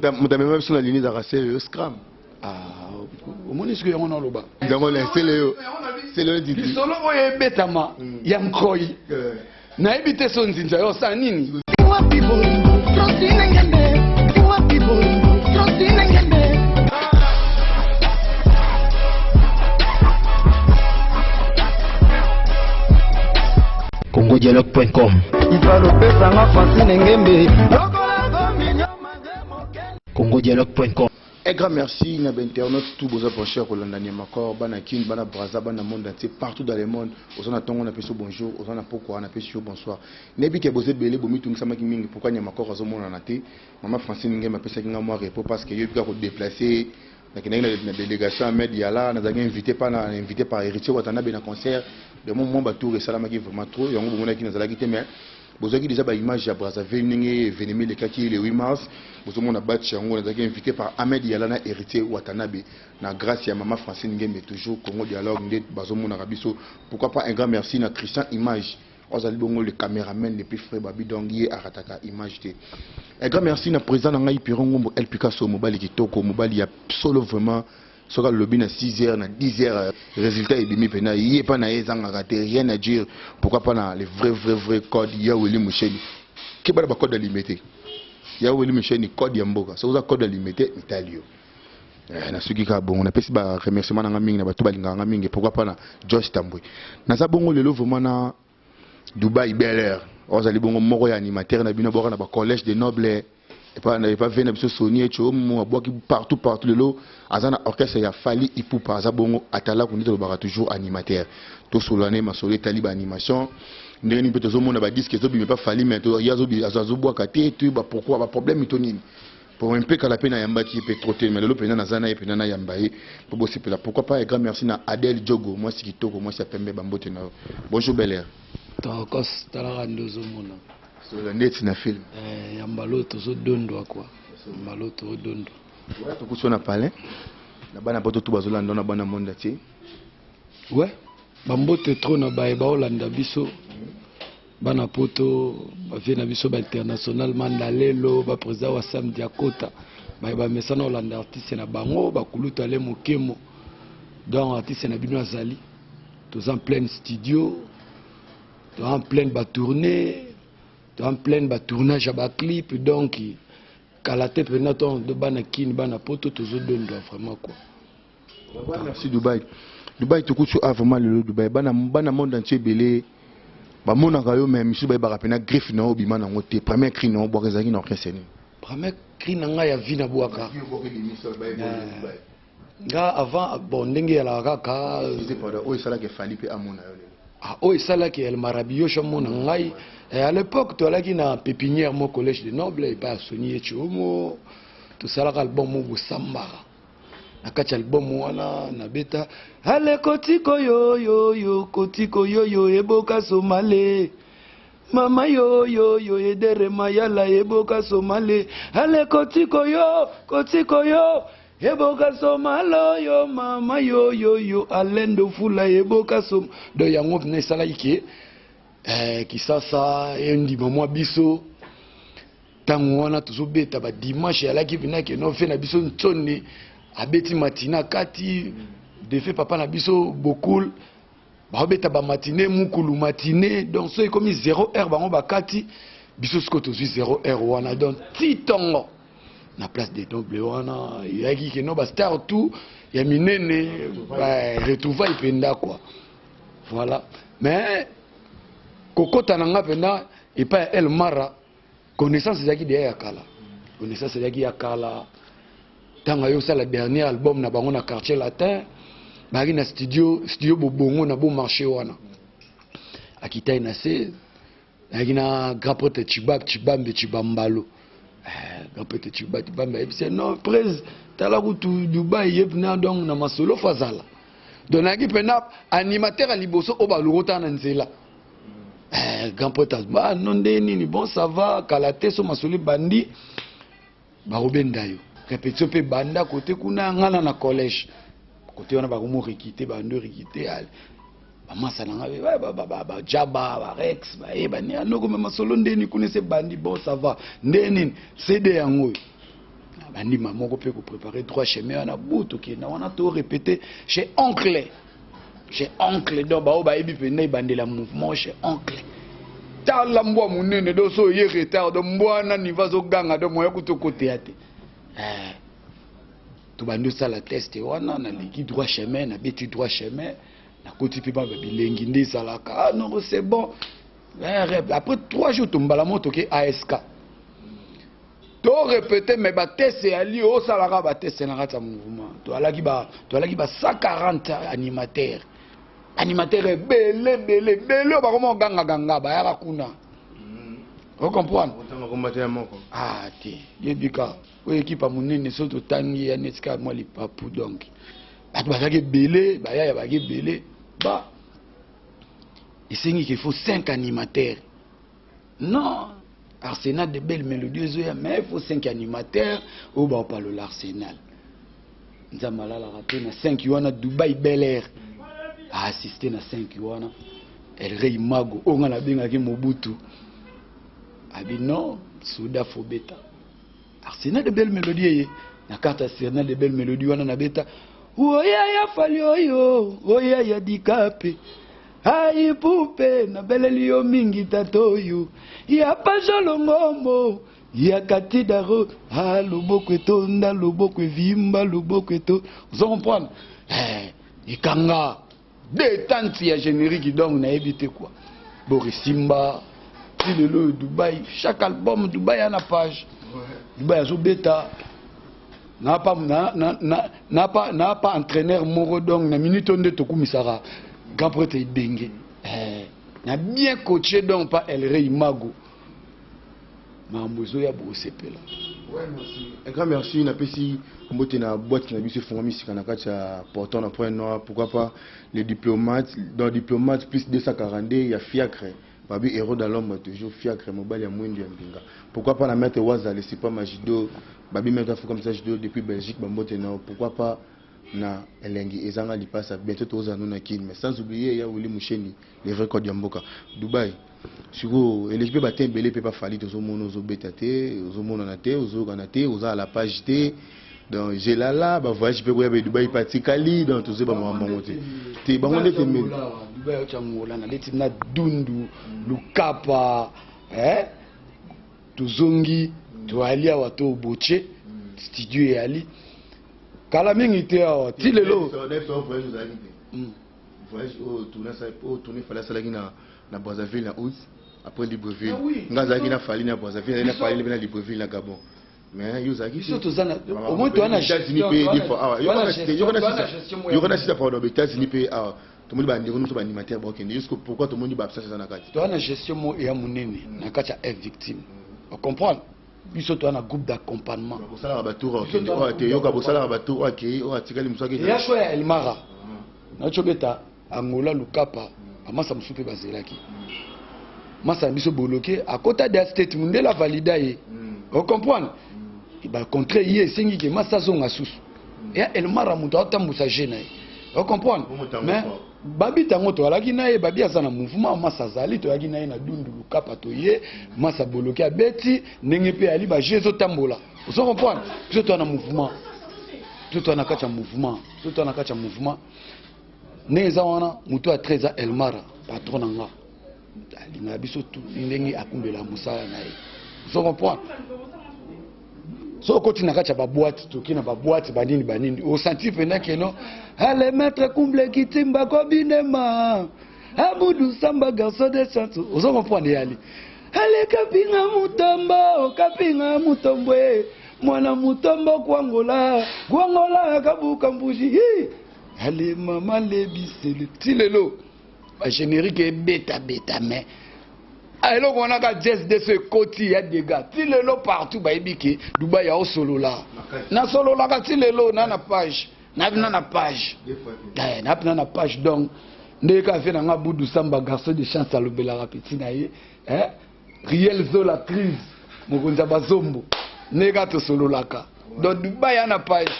Moto amema biso na lini ezalaka sele yo scram. Ah, omoni sikoyo yango naloba. Yango na sele yo. Sele yo didi. Lisolo oyo ebetama ya nkoi. Nayebi te so nzinza yo osala nini. Wapi bolingo Francine Ngembe Wapi bolingo Francine Ngembe congodialogue.com Ipalopesanga Francine Ngembe congodialogue.com Un grand merci na ba internautes tout boza branché ya kolanda Niamakor, bana Kin, bana Brazza, bana monde entier, partout dans le monde. Oza na tongo na pesi yo bonjour, oza na pokwa na pesi yo bonsoir. Nayebi ke boza ebele bomitungisamaki mingi pourquoi Niamakor azomonana te. Mama Francine Ngembe apesaki nga mwa repos parce que yoyebi kaka ko déplacer. Nakendaki na délégation ya Ahmed Yala, nazalaki invité par na invité par Héritier Watanabe na concert. De mon mwa ba tour esalamaki vraiment trop, yango bomonaki nazalaki te mais Bozwaki dejà ba images ya Brazzaville ndenge evenement elekaki le 8 mars. Bozomona batch yango nazalaki invité par Ahmed Yala na Heritier Watanabe na grace ya mama Francine Ngembe toujours Congo Dialogue nde bazomonaka biso. Pourquoi pas un grand merci na Christian Image oyo azali bongo le cameraman le plus frais babi donc ye arataka image te. Un grand merci na président na ngai Pierrot Ngombo El Picasso mobali kitoko mobali ya solo vraiment Soki alobi na 6 heures na 10 heures resultat ebimi pena ye epa na ye ezangaka te rien à dire pourquoi pas na le vrai vrai vrai code ya Willy Musheni keba na ba code ya limete ya Willy Musheni code ya mboka soki oza code ya limete mitali yo eh, nasuki kaka bongo napesi ba remerciement na nga mingi na bato balingaka nga mingi pourquoi pas na Josh Tambwe naza bongo lelo vraiment na Dubai Bel Air ozali bongo moko ya animateur na bino boka na ba collège de noble epa na epa na biso Sony Echo mo abwaki partout partout lelo aza na orchestre ya Fally Ipupa aza bongo atalaku nde tolobaka toujours animateur tosolola ne masolo etali ba animation ndenge nini mpe tozomona ba disque ezobima epa Fally mais ye azobwaka te toyeba pourquoi ba problème to nini po mpe kala mpe nayambaki ye mpe trop te mais lelo mpenza naza na ye mpenza nayamba ye mpo bosepela pourquoi pas un grand merci na Adèle Djogo mwasi kitoko mwasi ya pembe bambote na yo bonjour Bel Air Tokos talaka nde ozomona Solola ndeti na film. Eh, ya mbala oyo tozodondwa kua mbala oyo tozodondwa. Wana tokuti yo na palais na bana poto tu bazolanda na bana monde entier. Ouais, bambote trop na baye baolanda biso bana poto bavie na biso ba international manda lelo ba président wa Sam Diakota baye bamesana olanda artiste na bango bakulutu ale mokemo donc artiste na bino azali toza en pleine studio To en pleine ba tournée, to en pleine ba tournage ya ba clip donc kala te pena to bana kin bana poto tozo dondwa vraiment quoi. Ouais, merci Dubaï. Dubaï tokuti ah vraiment lelo Dubaï bana bana monde entier ebele bamonaka yo mais misusu bayebaka mpena griffe na yo obima nango te premier cri na yo obwaka ezalaki na orchestre nini premier cri na ngai ya vie nabwaka nga avant bon ndenge eyalaka kaka oyo esalaki efali mpe amona yo lelo ah, oyo esalaki el marabilloche amona ngai eh, à l'époque toalaki na pépinière mo collège de noble epai ya soni ye tiomo tosalaka album mo bosambaka na kati ya album wana nabeta ale kotiko yoyoyo kotiko yoyo eboka somale mama yoyoyo edere mayala eboka somale ale kotiko yo kotiko yo Eboka soma loyo mama yo yo yo alendo fula eboka soma donc yango mpena esalaki ke eh, kisasa endima mwa biso ntango wana tozobeta ba dimanche eyalaki mpena ke no fe na biso nsoni abeti matina kati defe papa na biso bokul baobeta ba matinee mukulu matinee donc soki ekomi 0 heure bango bakati biso sikoyo tozwi 0 heure wana donc ti ntongo na place de noble wana eyaki keno ba star tout ya minene retrouvaille mpenza quoi voilà mais kokota na nga mpenza epai ya el mara connaissance ezalaki deya ya kala connaissance ezalaki ya kala ntango aye osala dernier album na bango na quartier latin bayaki na studio studio bobongo na bo marché wana akitai na se nayaki na grand prêtre chibab chibambe chibambalo eh, grand prêtre chibab chibambe ayebisi non prese tala kutu dubai ye mpena donc na masolo fo azala donc nayaki mpena animateur ya liboso oyo balokotaka na nzela eh, grand prêtre ah, non nde nini bon ça va kala te so masolo ebandi bakobenda yo repetition mpe banda kote kuna ngana na collège kote wana bakomo rekite bando rekite ale bamasa na ngai bajaba barex bayebani anoko me masolo ndeni kuna ese bandi bon ça va nde nini cd yango oyo Bandima moko mpe koprépare droit chemin wana bu tokenda wana torépété chez oncle, chez oncle. Donc bao bayebi mpenza ebandela mouvement chez oncle. Tala mbwa monene, do so oye retard, do mbwa wana niveau azoganga, do moya kuta okoteya te. Eh, tobandi osala test wana, naleki droit chemin, nabeti droit chemin, nakoti mpe ba bilengi nde ezalaka. Ah non, c'est bon. Eh, après 3 jours tombala mo toke ASK torépété, mais batest eyali osalaka batest na kati ya mouvement. Toalaki ba 140 animateur, animateur ebele ebele ebele oyo bakoma kogangaganga, bayaka kuna, ocomprendre? Otanga komba te ya moko. Ah te, yebika oyo ekipe ya monene, so totangi ya neti kaka mwa lipapu. Donc bato bazalaki ebele, bayaya bazalaki ebele. Ba esengi qu'il faut 5 animateurs. Non, Arsenal de belle mélodie ezoya, mais il faut 5 animateurs oyo baopalola Arsenal. Nzambe alalaka te. Na 5 wana, Dubai Bel Air aassiste na 5 wana, El Rey Mago oyo nga nabengaki Mobutu abi non, soda fobeta Arsenal de belle mélodie. Eye na carte Arsenal de belle mélodie wana, nabeta oya ya Fally, oyo oya ya Dikape ai pupe, nabeleli yo mingi tata oyo ya Pajolongombo ya Katidaro. A loboko etonda, loboko evimba, loboko eto, ozo comprendre? Eh, ekanga détente ya générique. Donc nayebi te quoi, borisimba ti lelo oyo Dubai, chaque album Dubai ya na page, Dubai azobeta. Na pa entraîneur moko. Donc na minute oyo nde tokumisaka grand prêtre Ibenge, eh, na bien coaché donc pa El Rey Mago, makambo ezoya bosepela. Ouais, merci. Un grand merci napesi mbote na boîte na biso efungwami sika na kati ya Porton na Point Noir. Pourquoi pas les diplomates dans diplomate plus 242 ya Fiacre, babi héros dans l'ombre, toujours Fiacre, mobali ya mwindu ya mbinga. Pourquoi pas na maître Waza le sipa Majido, babi maître Afuka Misa Jido depuis Belgique, bambote na. Pourquoi pas na elengi ezanga lipasa, bientôt tozala no na Kine. Mais sans oublier ya Willy Musheni, le vrai code ya mboka Dubai. Sikoyo eleki mpe batin ebele mpe bafali, tozomona ozobeta te, ozomonana te, ozoyokana te, oza à la page te. Donc zelala bavoyage mpe koya be Dubai mpe atikali. Donc tozoyeba makambo bango te te, bango nde pembeni. Dubai auti Angola, naleti na Dundu Lukapa, eh? Tozongi, toali awa, tobotie studio eyali kala mingi te awa ti lelo. Voyage ozalaki te, voyage oyo tourne Fally asalaki na Brazzaville na août après Libreville. Ah oui. Nga azalaki na Fally na Brazzaville, na Fally mpe na Libreville na Gabon, mais yo ozalaki. Biso toza na au moins toza na États-Unis mpe des fois awa yoka na sisa, pardon, États-Unis mpe awa tomoni bandeko nyonso baanimateur bakokende jusque. Pourquoi tomoni baabsence eza na kati? Toza na gestion moko eya monene na kati ya F Victime, ocomprendre? Biso toza na groupe d'accompagnement. Bosalaka batour okende oyo te, yoka, bosalaka batour oyo akei, oyo atikali mosu akei. Eya choix ya Elmara nauti obeta Angola Lukapa, bamasa mosusu mpe bazelaki masa na biso boloke akota da state, mundele avalida ye, ocomprendre? Bacontre ye esengi ke masa azonga susu. Eya Elmara moto aotambusa je na ye, ocomprendre? Mais babi ntango toalaki na ye, babi aza na mouvement, masa azali, toyaki na ye na Dundu Lukapa, toye masa boloke abeti ndenge mpe ali baje ezotambola, ozo comprendre? Biso toa na mouvement, biso toa na kati ya mouvement, biso toa na kati ya mouvement ndenge eza wana. Moto ya tre eza Elmara, patron na nga, alingaka biso tu ndenge akumbela mosala na ye, ozo comprendre? So okoti na kati ya baboite, toki na baboite banini banini, osentir mpenza keno ale maître Kumble Kitimba kobinema Abudu Samba garçon de chance, ozo comprendre? Yali ale kapinga mutombo, kapinga mutombwe, mwana mutombo kwangola kwangola kabuka mbuji. Hi! Ale mama lebisele ti lelo bagénérique ebetabeta, mais eloko wana ka jazz de so ekoti ya dega ti lelo partout bayebi ke Dubai aosolola. Nasololaka ti lelo na page na page, na na page. Donc ndenge kaka fe na nga Budu Samba garçon de chance alobelaka petit na ye, eh? Riel Zola crise mokonzi ya bazombo, ndenge kaka tosololaka. Donc Dubai ya na page.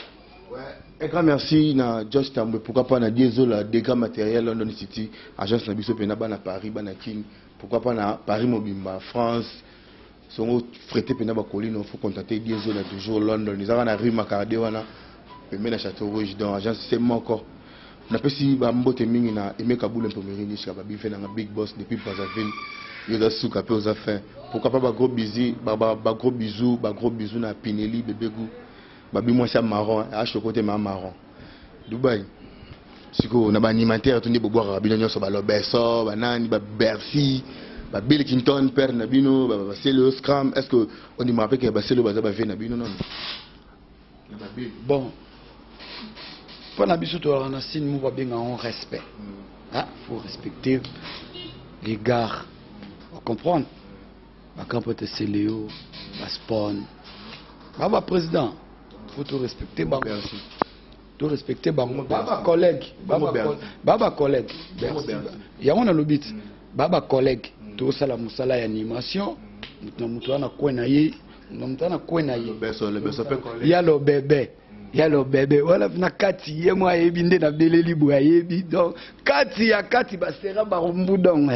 Un grand merci na Josh Tambwe, pourquoi pas na Diesola, Dégâts Matériel, London City, agence na biso pena bana Paris, bana Kin, pourquoi pas na Paris Mobimba, France. Songo frete mpenza bakolino, faut contacter Diesel na toujours London, ezaka na rue Macarde wana pembeni na Château Rouge. Donc agence se moko. Napesi bambote mingi na Aimé Kabula Mpomeri Nishka babive nanga big boss depuis Brazzaville. Yo oza suka mpe oza fin. Pourquoi pas ba gros bisous, ba gros bisous, ba gros bisous na Pinelli Bebegu. Babi mwasi ya marron, a chocoté ma marron. Dubai. Sikoyo na baanimateur to nde bobwakaka bino nyonso, balobeso, banani, babercy, babill Clinton père na bino, basele oyo scram. Est ce que ondimaka mpe ke basele oyo baza bavie na bino nano na babili? Bon, mpo na biso tozalaka na signe moko babenga yango respect. Ah, faut respecter les gars, comprendre bakampo te, seleo baspon ba baprésident, faut to respecter bango. Merci. To respecter bango, ba Merci. bacollègue, Bongo Bercy. ba bacollègue. Bongo Bercy. Yango nalobi ti ba bacollègue, tosala mosala ya animation, moto na moto wana kwe na ye, na moto wana kwe na ye. Lobeso, lobeso mpe collègue. Ya lobebe, ya lobebe wana na kati, ye mo ayebi nde nabeleli boye, ayebi. Donc kati ya kati basera barumbu, donc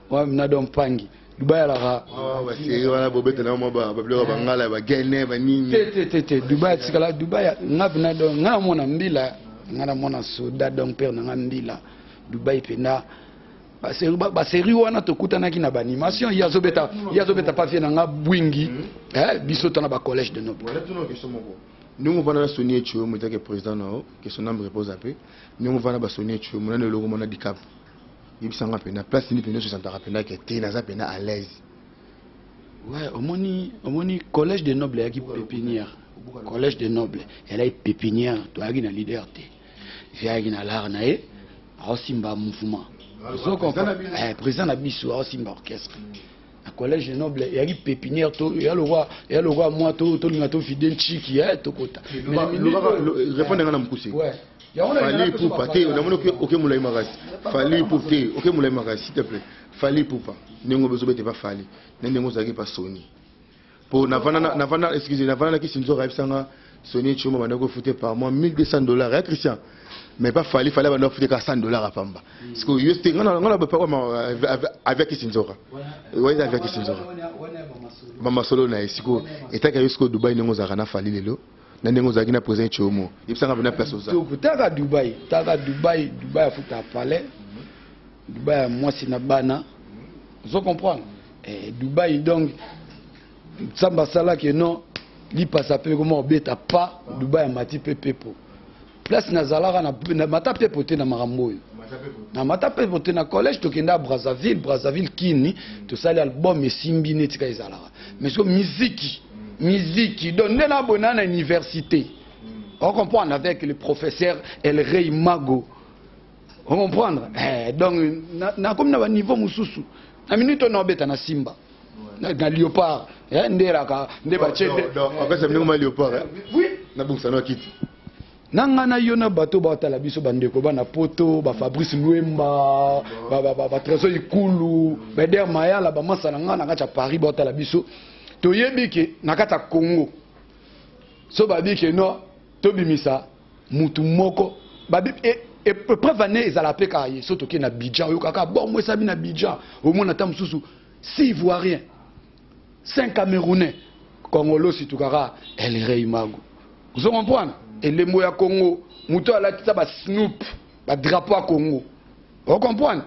wana na donc mpangi Dubai alaka. Ah, basérie wana bobetela mwa babiloko bangala, bagene, banini. Te, te, te, te, Dubai atikala Dubai. Nga mpena, donc nga namona mbila, nga namona soda, donc père na nga mbila Dubai mpena basérie wana tokutanaki na baanimation, ye azobeta, ye azobeta pa vie na nga bwingi, biso to na bacollège de noble. Voilà, tuna question moko. Ndenge ovanda na Soni Echio, motake président na yo, que son âme repose ape. Ndenge ovanda basoni Echio, monani eloko mona dicap, yebisanga mpena place nini mpena ososantaka mpena ke te naza mpena à l'aise? Ouais, omoni collège de noble eyaki pépinière. Collège de noble elaki pépinière, toyaki na leader te, viayaki na lar na ye, aosimba mouvement. Ozo comprendre? Président na biso aosimba orchestre na collège de noble, eyaki pépinière. To ya lokwa mwa tolinga tofide ntiki, tokota. Mais na minute oyo- Répondre nga na mokuse. Ouais. Yango na Fally linga Ipupa biso te, namoni oke molai makasi. Fally Ipupa te, oke molai makasi, s'il te plaît. Fally Ipupa, ndenge obezobete pa Fally na ndenge ozalaki pa Soni, po navanda, excuse, navanda naki Sinzora, ayebisanga Soni Chuma banda kofute par mois 1200 $ ya Christian, mais pas Fally. Fally banda kofute ka 100 $ ya pamba. Parce que yo te, nga na bapa avec Sinzora, ouais, avec Sinzora bamasolo na ye. Sikoyo etaka yo sikoyo Dubai, ndenge ozalaka na Fally lelo na ndenge ozalaki na président Chomo, yebisanga mpena place oza. Taka Dubai, taka Dubai, Dubai afuta palais, Dubai ya mwasi na bana, ozo comprendre? Dubai donc Nzambe asalaki non lipasa mpe koma obeta pa Dubai, amati mpe pepo place nazalaka na mata pepo te na makambo oyo na mata pepo te. Na collège tokende ya Brazzaville, Brazzaville kini tosali album, esimbi neti ka ezalaka. Mais siko miziki donc nde nabona na université, on comprendre, avec le professeur El Rey Mago, on comprendre. Donc nakomi na baniveau mosusu na minute oyo naobeta na Simba na Léopard, nde elaka nde batie. Apesa ndenge ma Léopard. Oui. Nabongisa na kiti. Na nga na yo na bato baotala biso, bandeko bana poto, bafabrice Lwemba, batrésor Ikulu, baeder Mayala, bamasa na nga na kati ya Paris baotala biso, toyebi ke na kati ya Congo so babi ke no tobimisa mutu moko babi preuve ane ezala mpe kaka ye. So tokei na Abidjan, oyokaka bongo esabi na Abidjan, omona ata mosusu six Ivoiriens, cinq Camerounais, Congolo situkaka El Rey Mago. Ozo comprendre? Elembo ya Congo, moto alatisa basnoop, badrapeau ya Congo, ocomprendre?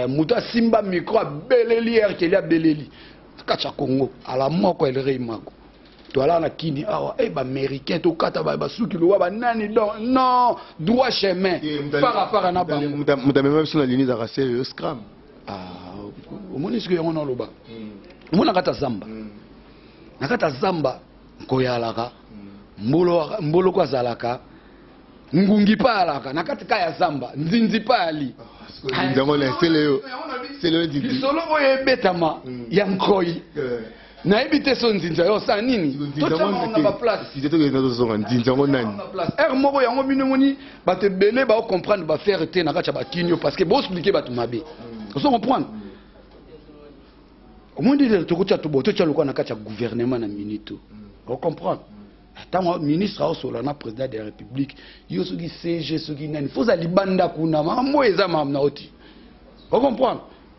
Moto asimba micro, abeleli rkeli, abeleli kati ya Congo ala moko, El Rey Mago. Toala na kini awa e baaméricain tokata basuki lowa banani, donc non droit chemin par rapport na bango. Moto amema biso na lini ezalaka sérieux scram. Ah, omoni sikoyo, yango naloba, omoni na kati ya zamba, na kati ya zamba nkoyalaka mboloko azalaka, ngungi mpe ayalaka na kati ka ya zamba, nzinzi mpe ayali. Yango na sele yo, sele yo nzinzi. Lisolo oyo ebetama ya nkoi, nayebi te so nzinzi ayo osala nini, totiama na baplace. Tozonga nzinzi yango nani? Heure moko yango bino emoni bato ebele baocomprendre bafere te na kati ya bakini, parce que boexpliquer bato mabe, ozo comprendre? Omoni te, tokotia tobo totia lokola na kati ya gouvernement na minute, ocomprendre? Ntango ministre aosola na président de la République, yo soki CG, soki nani, foza libanda kuna, makambo oyo eza makambo na yo ti, ocomprendre?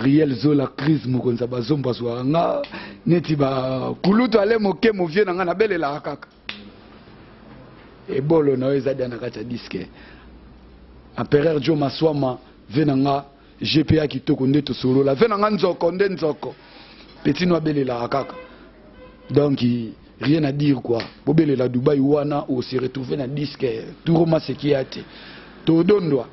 Riel Zola crise mokonzi ya bazombo azwaka nga neti ba kulutu ale moke movie na nga nabelelaka kaka ebolo na yo eza dia na kati ya diske empereur Joe Maswama vie na nga GPA kitoko nde tosolola vie na nga nzoko nde nzoko petit no abelelaka kaka donc rien à dire quoi bobelela Dubaï wana o se retrouver na disque turo maseki ya te todondwa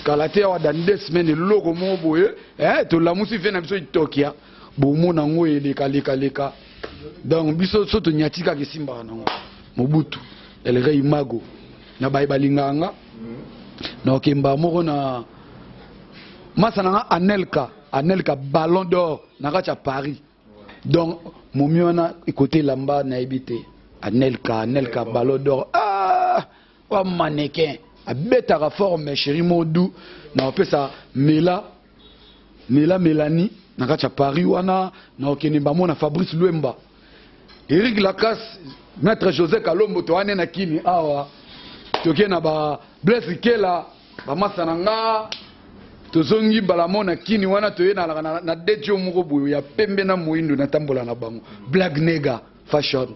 kala te awa dans 2 semaines eloko moko boye eh, tolamusi vie na biso itokia bomona yango elekalekaleka. Donc biso so tonyati kaka esimbaka nango. Mobutu El Rey Mago na baye balingaka nga na okemba moko na masa na nga Anelka, Anelka Ballon d'Or na kati ya Paris. Donc momi wana ekote elamba nayebi te. Anelka, Anelka Ballon d'Or, ah, wa mannequin abetaka forme chéri modu na opesa mela mela Mélanie na kati ya Paris wana na okende bamona Fabrice Lwemba, Eric Lacasse, maître José Kalombo. Towane na kini awa toke na ba Blaise Kela bamasa na nga. Tozongi mbala mo na kini wana toyenalaka na dejo moko boye ya pembe na moyindo natambola na bango Black Nega Fashion,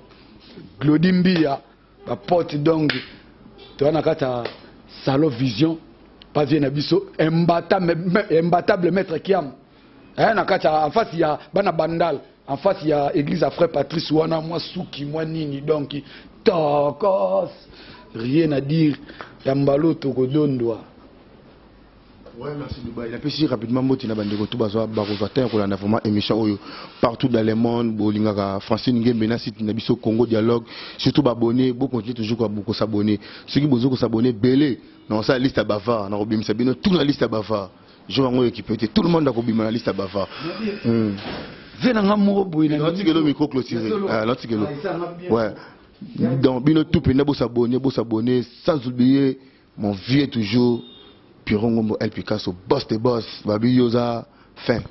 Glodi Mbia bapote. Donc toya na kati ya Salon Vision pavie na biso imbattable maître Kiam eh, na kati ya en face ya bana Bandal, en face ya église ya frère Patrice wana, mwa suki mwa nini. Donc tokos, rien à dire ya mbalo tokodondwa. Ouais, merci Dubaï. Napesi rapidement mbote na bandeko to bazwa bakozwa temps ya kolanda vraiment émission oyo partout dans le monde. Bolingaka Francine Ngembe na site na biso Congo Dialogue, surtout baabonné, bo continuer toujours ko s'abonner. Soki bozo ko s'abonner belé na osala liste ya bavard na kobimisa bino tout na liste ya bavard. Jour yango équipé te, tout le monde akobima na liste ya bavard. Ve na nga moko boye na Natikelo micro clôturé. Ah, natikelo. Ouais. Donc bino tout pena bo s'abonner, bo s'abonner sans oublier mon vieux toujours Pierrot Ngombo El Picasso, boss des boss, babi yoza fin.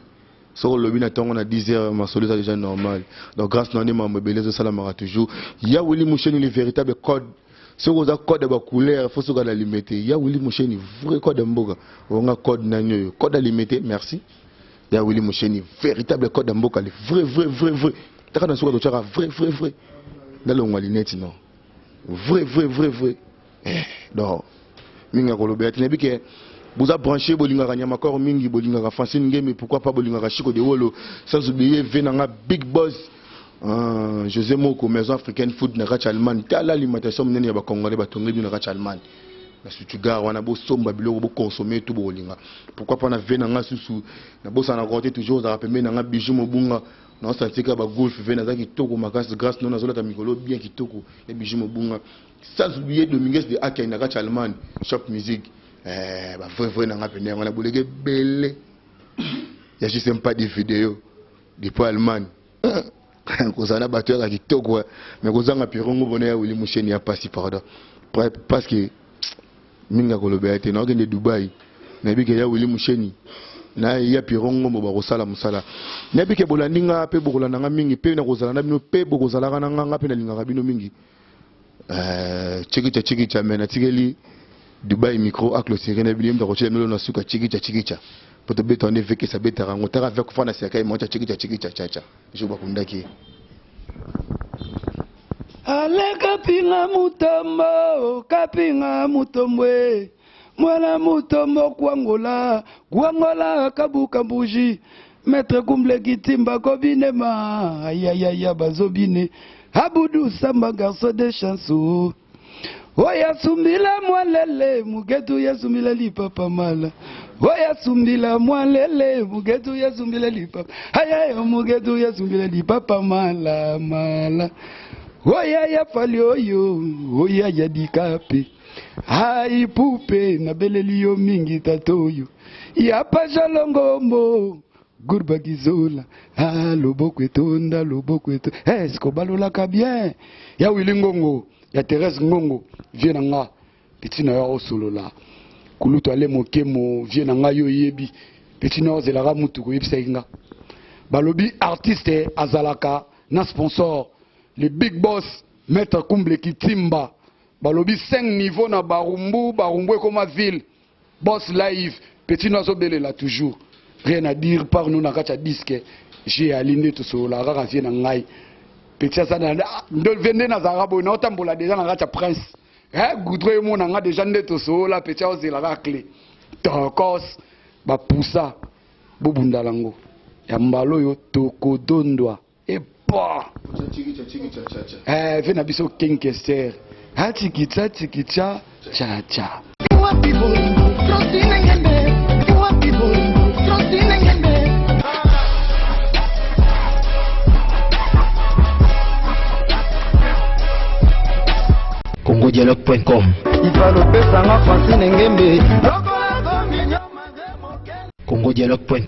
Soko olobi na ntongo na 10 heures masolo eza déjà normal. Donc grâce na nde mambo ebele ezosalamaka toujours. Ya Willy Musheni, le véritable code. Soki oza code ya bacouleur, fo soki na te. Ya Willy Musheni, vrai code ya mboka. Onga code nani oyo code ya Limete. Merci ya Willy Musheni, véritable code ya mboka, le vrai vrai vrai vrai. Taka na suka totyaka vrai vrai vrai nalongwa lineti non vrai vrai vrai vrai. Eh, donc mingi ya kolobela te. Nayebi ke boza branché, bolingaka Nyamakor mingi, bolingaka Francine Ngemi, pourquoi pas bolingaka Chico de Wolo, sans oublier ve nanga big boss José Moko, Maison Africaine Food na kati ya Allemagne. Tala alimentation monene ya bacongolais batongi bino na kati ya Allemagne na Stuttgart wana. Bosomba biloko, boconsommer tout bokolinga. Pourquoi pas na ve na nga susu nabosana te, toujours ozalaka pembeni na nga, Bijou Mobunga. Naosantika bagolf ve naza kitoko makasi grâce no nazolata mikolo bien kitoko ya Bijou Mobunga, sans oublier Dominguez de Akei na kati ya Allemagne, Shop Music. Eh, bavrai vrai na nga pene yango na bolenge ebele ya juste pas de vidéo depuis Allemagne. Kozala na bato yaka kitoko, mais kozanga Pirongo bona ya Wili Musheni ya pasi. Pardon, parce que mingi ya kolobela te. Naokende Dubai, nayebi ke ya Wili Musheni na ya Piron Ngombo bakosala mosala. Nayebi ke bolandi nga mpe bokolanda nga mingi mpe nakozala na bino mpe bokozalaka na nga. Nga mpe nalingaka bino mingi. Chikicha chikicha me natikeli Dubai micro aclôturé na bino. Ye moto akotiela bino na suka chikicha chikicha po tobeta nde vekesa abetaka yango. Taka avec fana siaka ye mocha chikicha chikicha chacha jour bakundaki ye. Ale kapinga mutombo, kapinga mutombwe, mwana mutombo kwangola kwangola kabuka mbuji maître kumble kitimba kobinema ayayaya bazobine Abudu Samba garçon de chanson oyo asumbila mwalele mugetu yasumbila lipapa mala oyo asumbila mwalele mugetu yasumbila lipapa ayayo mugetu yasumbila lipapa mala mala oya yafali oyo oya yadikape aipupe nabeleli yo mingi tata oyo ya pajalongombo gurba gizola. Ah, loboko etonda loboko eto eske obalolaka bien ya Wili Ngongo ya Therese Ngongo vie na nga peti na yo osolola kulutu ale mokemo vie na ngai yo oyebi peti na yo ozelaka mutuku oyebisaki nga balobi artiste azalaka na sponsor, le big boss maître Kumble Kitimba. Balobi 5 niveau na Barumbu, Barumbu ekoma ville boss live petit no azobelela toujours. Rien à dire par nous na kati ya disque. J'ai ali nde tosololaka kaka vie na ngai. Petit aza na nde nde nazalaka boye naotambola deja na kati ya prince. Eh, goudron emona nga deja nde tosolola petit aozela kaka clé. Tokos bapusa bobunda nango ya mbala oyo tokodondwa epa. Eh, vie na biso King Kester. Atikitsa tikitsa cha cha. Wapi bolingo Francine Ngembe, wapi bolingo Francine Ngembe. congodialogue.com. Ifalopesanga Francine Ngembe. congodialogue.com.